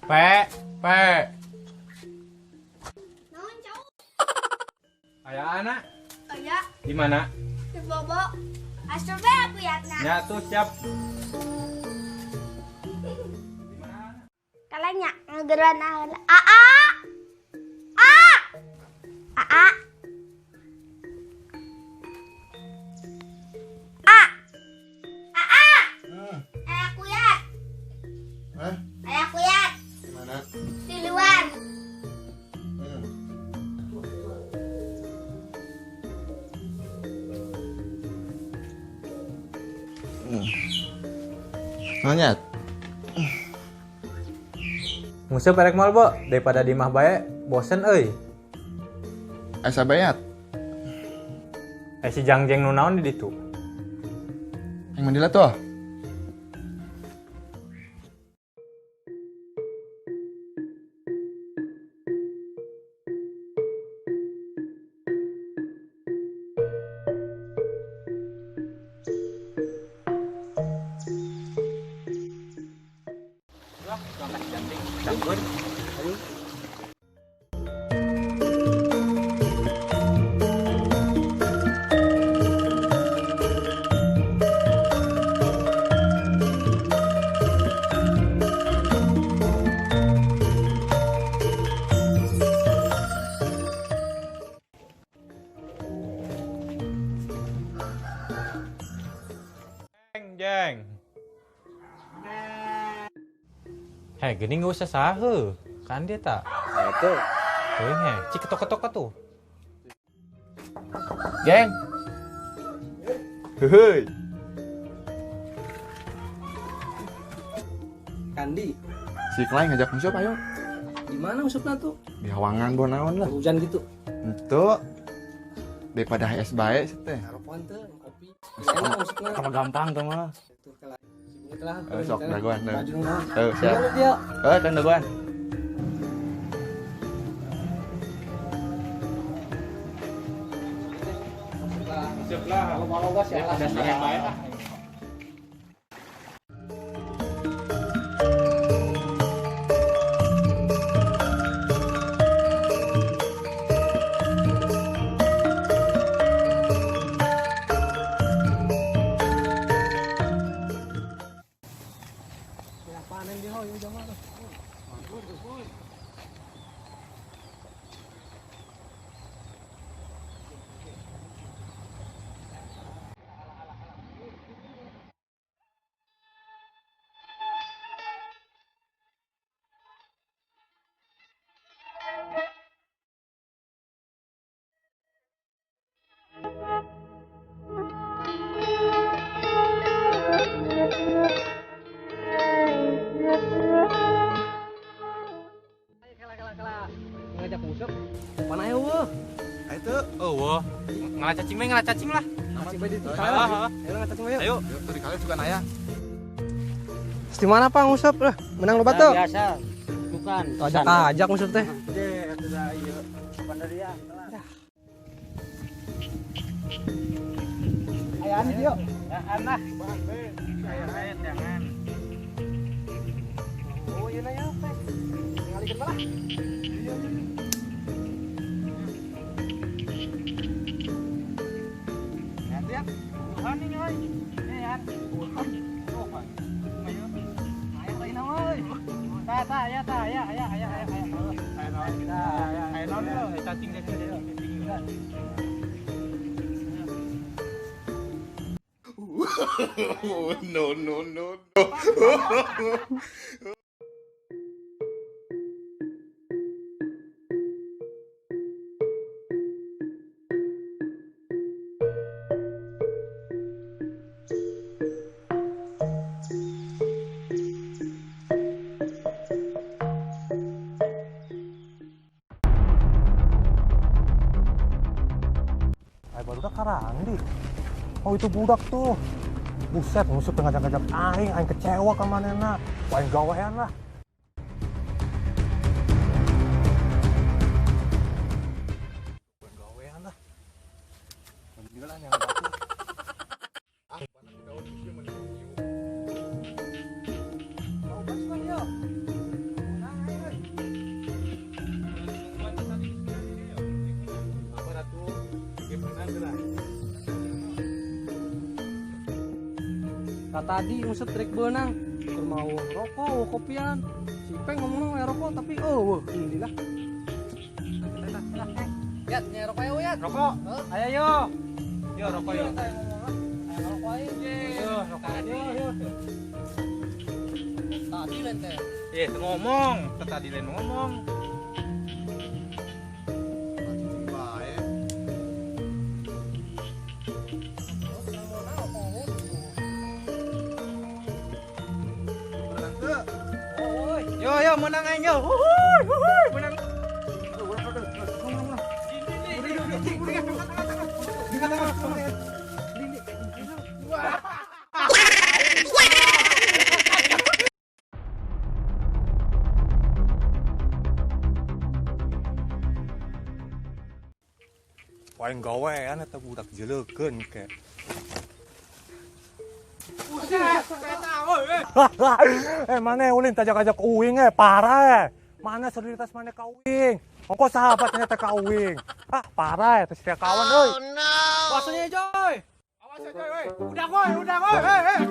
P P. Naon cau? Aya anak. Aya. Di mana? Di bobo. Asup we aku yatna. Ya tuh siap. Kalanya ngegeran A A. A. A A. A. A A. Aya kuyat. Hah? Aya kuyat. Di mana? Di luar. Nanya. Nguseup erek moal, Bo, daripada di imah bae, bosen euy. Asa bayat. Eh si Jangjeng nu naon di ditu? Yang mandila tuh. Lah, langkah si Jangjeng. Cangkeun. Ayo. Jeng, jeng. Hei, gini nggak usah sahe. Kan dia tak. Itu. Teuing he, cik ketok-ketok tuh. Geng. Heuheuy. Kandi. Si Klay ngajak nguseup ayo. Di mana ngusupna tuh? Di hawangan bo naon lah. Hujan gitu. Itu daripada es bae sih teh. Taruhan teh kopi. Enak ngusupna. Sama gampang tuh mah. Tuh kalah. Si bunga telah. Eh, sok dagoan. Baju naon. Eh, siap. Dia. Eh, kan dagoan. Siap lah. Kalau mau gas ya. Daripada sare bae lah. Panen dia hoy jama tuh. Ngajak nguseup. Mana ayo weuh? Ayo tuh. Oh, wah. Ngalah cacing we, ngalah cacing lah. Cacing bae di Ah, kali lah. ah. Ayo ngacacing bae yuk. Ayo. Yuk, tuh di kali juga naya. Di mana Pak nguseup lah? Menang loba tuh. Biasa. Bukan. Ajak ajak nguseup teh. Ayaan yuk. Jangan lah. Jangan. Oh iya ya teh. Ngalikeun malah. Lihat. Buhan ini, oi. Ini ya. Buhan. Oh, Pak. Ayo. Ayo lain nama, oi. Ta ta ya ta ya ya ya ya ya. Ayo naon. Ayo naon yeuh, cacing cacing cacing. No, no, no, no. Ay, baru udah karandi. Oh itu budak tuh. Buset, musuh ngajak-ngajak aing, aing kecewa ke manena. Wah, aing gawean lah. Aing gawean lah. Gila yang batu. Bau bas kan yo. Tadi nguseup trek beunang. Keur mau rokok, eueuh kopian. Si Ipeng ngomongna we rokok tapi eueuh ini lah. Yat, nya rokok ayo yat. Rokok. Ayo yo. Yo rokok yo. Ayo rokok ayo. Yo rokok. Yo yo. Tadi lain teh. Eh, teu ngomong, teu tadi lain ngomong. Bae. Menang teu? Yo yo menang aing yo. Huhuy, huhuy, menang. Aing gawean eta budak jeleukeun ke. Mana ulin tajak-ajak uing parah. Mana solidaritas mana ka uing? Ongko sahabatnya teh ka uing. Ah, parah teh setia kawan euy. Oh no. Baksonya Joy. Awas ya Joy, woi. Udah woi, udah woi. Hei, hei.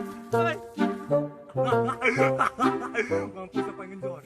Mampus apa ingin John.